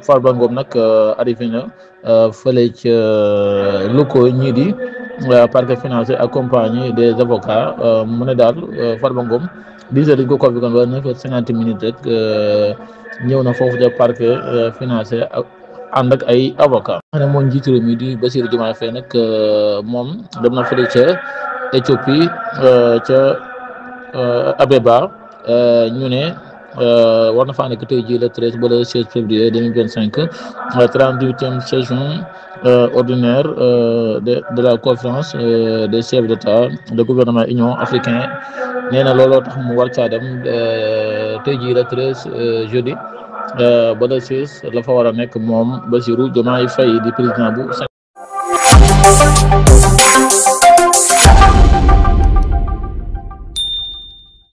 Farba Ngom nag arrivé na fële ca locaux ñii di parquet financier accompagné des avocats mu ne daal Farba Ngom 10 heures dañ ko convoqué ba 9h50 rek ñëw na foofu ca parquet financier ànd ak ay avocats. xam ne moo njiitu réew mi di Bassirou Diomaye Faye nag moom dem na fële ca Éthiopie ca Abeba ñu ne. war na faa nekk tey jii le 13 ba le 16 février 2025 38e session ordinaire de la conférence des chefs d'État de gouvernement Union africaine nee na looloo tax mu war caa dem tey jii le 13 jeudi ba le 16 la fa war a nekk moom Bassirou Diomaye Faye di président bu